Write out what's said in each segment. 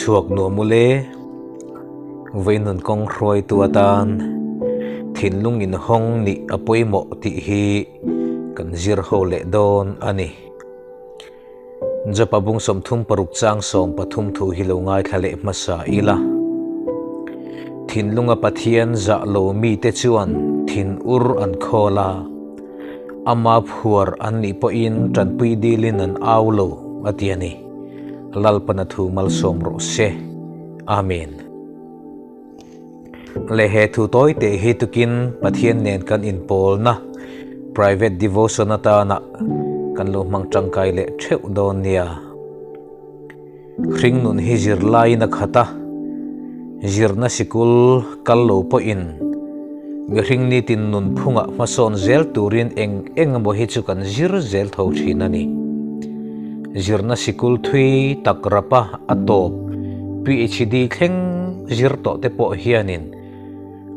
chhuak nuam ule. Vainun kawng hruaitu atan thinlung inhawng nih a pawimawh tih hi kan zir ho leh dawn a ni. Jopa bung 36 chang 13 thu hi lo ngaithla leh hmasa ila. Thinlunga Pathian zah lo mite chuan thin ur an khawl a, ama phuar an nih pawhin tanpui dilin an au lo a ti a ni. Lalpana thu malsawm rawh se. Amen. Le he thu tawi te hi tukin Pathian nen kan inpawlna private devotion atana kan lo hmang tangkai leh theuh dawn nia. Hring nun hi zirlaiin a khat a, zirna sikul kal lo pawhin mihring nitin nun phungah hmasawn zel turin eng eng emaw hi chu kan zir zel tho thin a ni. Zirna sikul thui tak rapa a tawp PhD thleng zir tawh te pawh hianin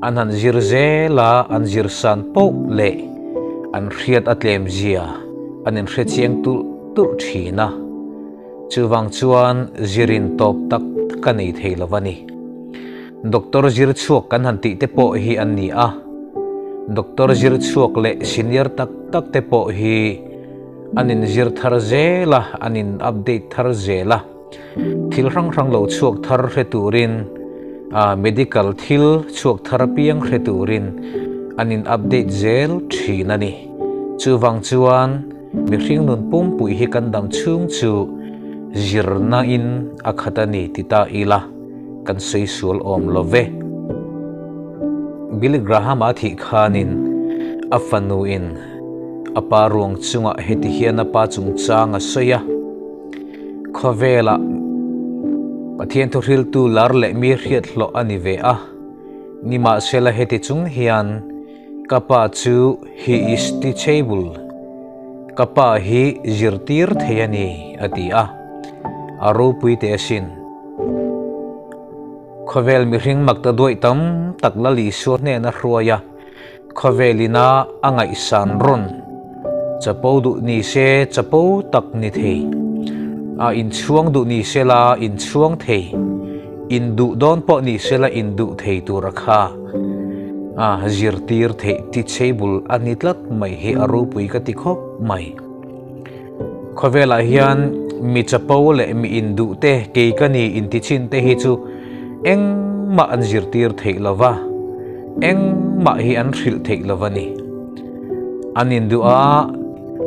an han zir zel a, an zir san poh leh an hriat a tlem zia an inhre chiang tulh tulh thin a. Chuvang chuan zirin tawp tak tak a nei thei lo a ni. Doctor zir chhuak kan han tih te pawh hi an ni a, doctor zir chhuak leh senior tak tak te pawh hi an inzir thar zel a, an in update thar zel a, thil hrang hrang lo chhuak thar hre turin medical thil chhuak thar apiang hre turin an in update zel thin a ni. Chuvang chuan mihring nun pumpui hi kan dam chhung chu zirna in a khat a ni ti ta ila kan sawi sual awm lo ve. Billy Graham-a thih khanin a fanu in A pa ruang chungah heti hian a pa chungchang a sawi a, Khawvelah Pathian thuhriltu lar leh mi hriat hlawh a ni ve a, nimahsela heti chung hian ka pa chu he is teachable, ka pa hi zirtir thei a ni, a ti a, a ropui teh asin. Khawvel mihring makta duaih tam tak Lal Isua hnena hruai a, Khawvel ina a ngaihsan rawn chapo duh ni se chapo tak ni thei, a inchhuang duh ni se la inchhuang thei, induh dawn pawh ni se la induh thei tur a kha a zirtir theih teachable a ni tlat mai hi a ropui ka ti khawp mai. Khawvelah hian mi chapo leh mi induh te kei ka ni inti chin te hi chu engmah an zirtir theih lo va, engmah hi an hrilh theih lo va ni. An induh a,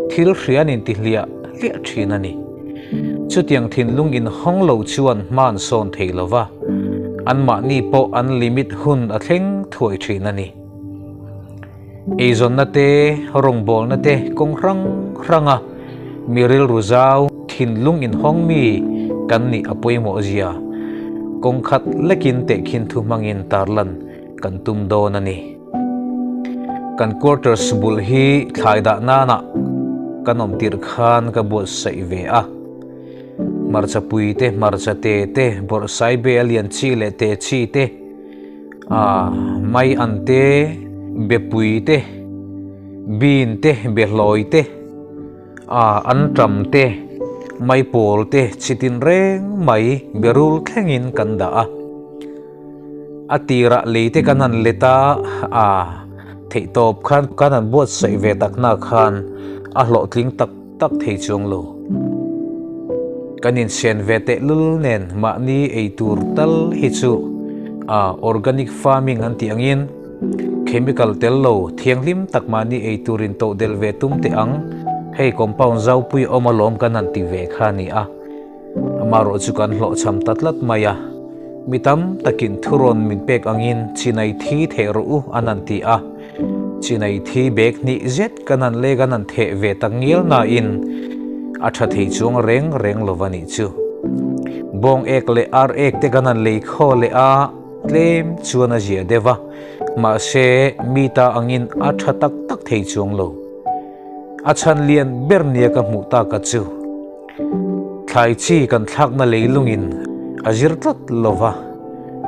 thil hria an inti hliah hliah thin a ni. Chutiang thinlung inhawng lo chuan hma an sawn thei lo va, anmahni pawh an limit hun a thleng thuai thin a ni. Eizawnna te, rawngbawlna te kawng hrang hranga mi rilru zau, thinlung inhawng mi kan nih a pawimawh zia kawng khat lekin tehkhin thu hmangin tarlan kan tum dawn a ni. Kan quarters bul hi thlai dah nana kan awm tirh khan ka buatsaih ve a. Hmarcha pui te, hmarcha te te, bawrhsaibe a lian chi leh te chi te, A, mai an te, bepui te, bean te, behlawi te, a, anṭam te, maipawl te chi tinreng mai berul thlengin kan dah a. A tirah lei te kan han let a, a, theihtawp khan kan han buatsaih ve takna khan a hlawhtling tak tak thei chuang lo. Kan insen ve tehlul nen mahni ei tur tal hi chu a organic farming an tih angin chemical tel lo thianghlim tak mahni ei tur in toh del ve tum teh ang, hei compound zaupui awm alawm kan han ti ve kha a ni a. Amaherawh chu kan hlawhchham ta tlat mai a, mi tam takin thurawn min pek angin chinai thi theh rawh u an han ti a. Chinai thi bag hnih zet kan han lek an han theh ve tak ngial nain a tha thei chuang reng reng lo va nih chu. Bawng ek leh ar ek te kan han lei khaw leh a, tlem chuan a zia deuh va, mahse mi ta angin a tha tak tak thei chuang lo. A chhan lian ber nia ka hmuh tak a chu. Thlai chi kan thlakna leilungin a zir tlat lo va,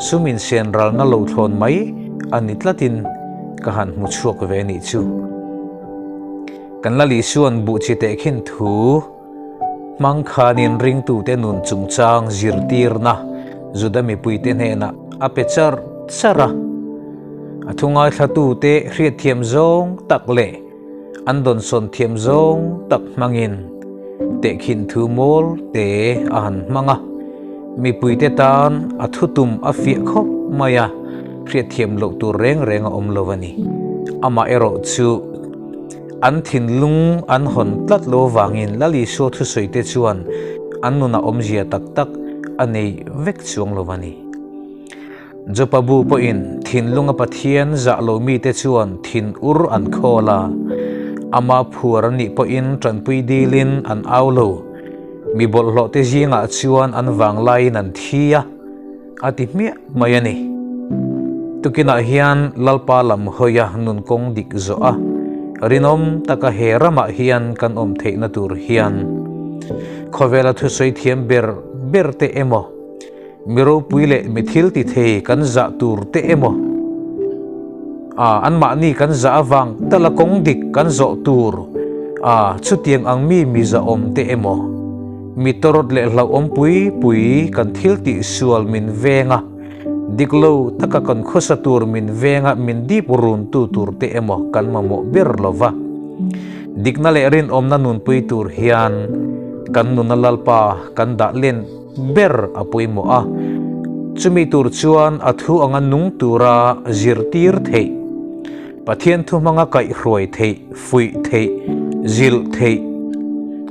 sum insen ralna lo thlawn mai a ni tlatin ka han hmu chhuak ve nih chu. Kan la Lisuan buh chi tehkhin thu hmang khanin ringtute nun chungchang zirtirna Juda mipuite hnenah a pe char char a. A thu ngaithlatute hriatthiam zawng tak leh an dawnsawn thiam zawng tak hmangin tehkhin thu mawl te a han hmang a. Mipuite tan a thutum a fiah khawp mai a, hriatthiam loh tur reng reng a awm lo a ni. Amaherawh chu an thinlung an hawn tlat lo vangin Lal Isua thusawite chuan an nunah awmzia tak tak a nei vek chuang lo a ni. Jopa bu pawhin thinlunga Pathian zah lo mite chuan thin ur an khawl a, ama phuar an nih pawhin tanpui dilin an au lo. Mi bawlhhlawhte zingah chuan an vanglaiin an thi a, a ti hmiah mai a ni. Tukinah hian Lalpa lam hawia nun kawng dik zawh a, rinawm taka he ramah hian kan awm theihna tur hian khawvela thusawi thiam ber berte emaw, Mi ropui leh mi thil ti thei kan zah tur te emaw? A, anmahni kan zah avang tala kawng dik kan zawh tur a, chutiang ang mi mi zahawm te emaw? Mi tawrawt leh hlauhawm pui pui kan thil tih sual min veng a, dik lo taka kan khawsa tur min veng a min dip run tu tur te emaw kan mamawh ber lo va. Dikna leh rinawmna nunpui tur hian kan nuna Lalpa kan dah len ber a pawimawh a, chumi tur chuan a thu anga nung tura zirtir theih, Pathian thu hmanga kaihhruai theih, fuih theih, zilh theih,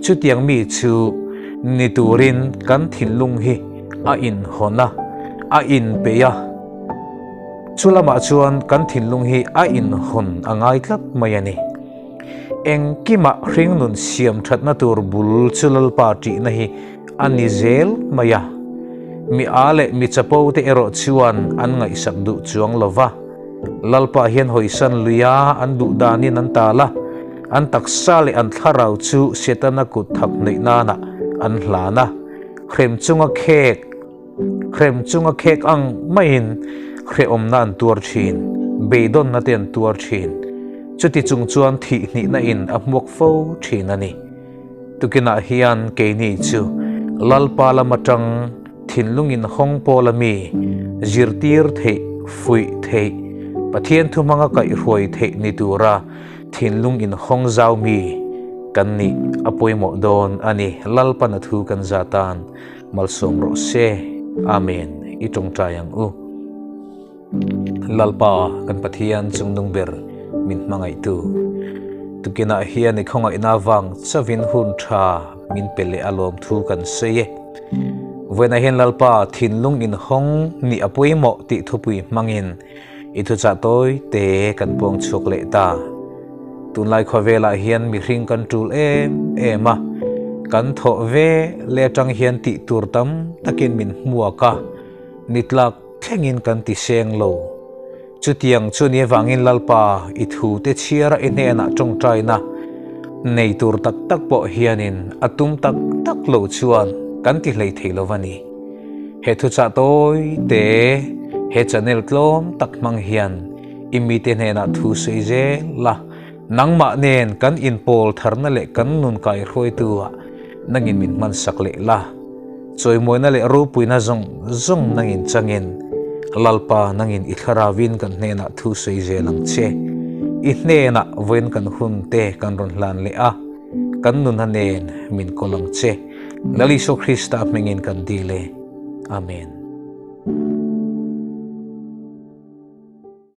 chutiang mi chu ni turin kan thinlung hi a inhawn a, a inpeih a, chu lamah chuan kan thinlung hi a inhawn a ngai tlat mai a ni. Engkimah hringnun siam thatna tur bul chu Lalpa ṭihna hi a ni zel mai a, mi a leh mi chapo te erawh chuan an ngaihsak duh chuang lo va. Lalpa hian hawisan luia an duh danin an tal a, an taksa leh an thlarau chu Setana kut thak hnaih nana an hlan a, hrem chunga khek hrem chunga khek ang maiin hrehawmna an tuar thin, beidawnna te an tuar thin. Chuti chung chuan thih hnihna in a hmuak fo thin a ni. Tukinah hian keini chu Lalpa lam atang thinlungin hawng pawla mi zirtir theih, fuih theih, Pathian thu hmanga kaihhruai theih ni tura thinlung inhawng zau mi kan nih a pawimawh dawn a ni. Lalpan a thu kan za tan malsawm rawh se. Amen. I tawngtai ang u. Lalpa kan Pathian chungnung ber min hmangaihtu. Tukinah hian i khawngaihna avang chavin hun tha min pe leh a lawm thu kan sawi e. Vawiinah hian Lalpa thinlung inhawng nih a pawimawh tih thupui hmangin i thuchah tawi te kan puang chhuak leh ta. Tunlai khawvelah hian mihring kan tul em em a, kan thawh ve leh atang hian tih tur tam takin min hmuak a, nitlak Thlengin kan ti seng lo. Chutiang chu ni avangin Lalpa i thute chhiara i hnenah tawngtaina nei tur tak tak pawh hianin a tum tak tak lo chuan kan ti hlei thei lo va ni. He thuchah tawi te, he channel tlawm tak hmang hian i mite hnenah thu sawi zel la, nangmah nen kan inpawl tharna leh kan nun kaihruaitu-ah nangin min hmansak leh la. Chawimawina leh ropuina zawng zawng nangin changin, Lalpa nangin i thlarauin kan hnenah thu sawi zel ang che. I hnenah vawiin kan hun te kan rawn hlan leh a, kan nunna nen min kawl ang che. Lal Isua Krista hmingin kan dil e. Amen.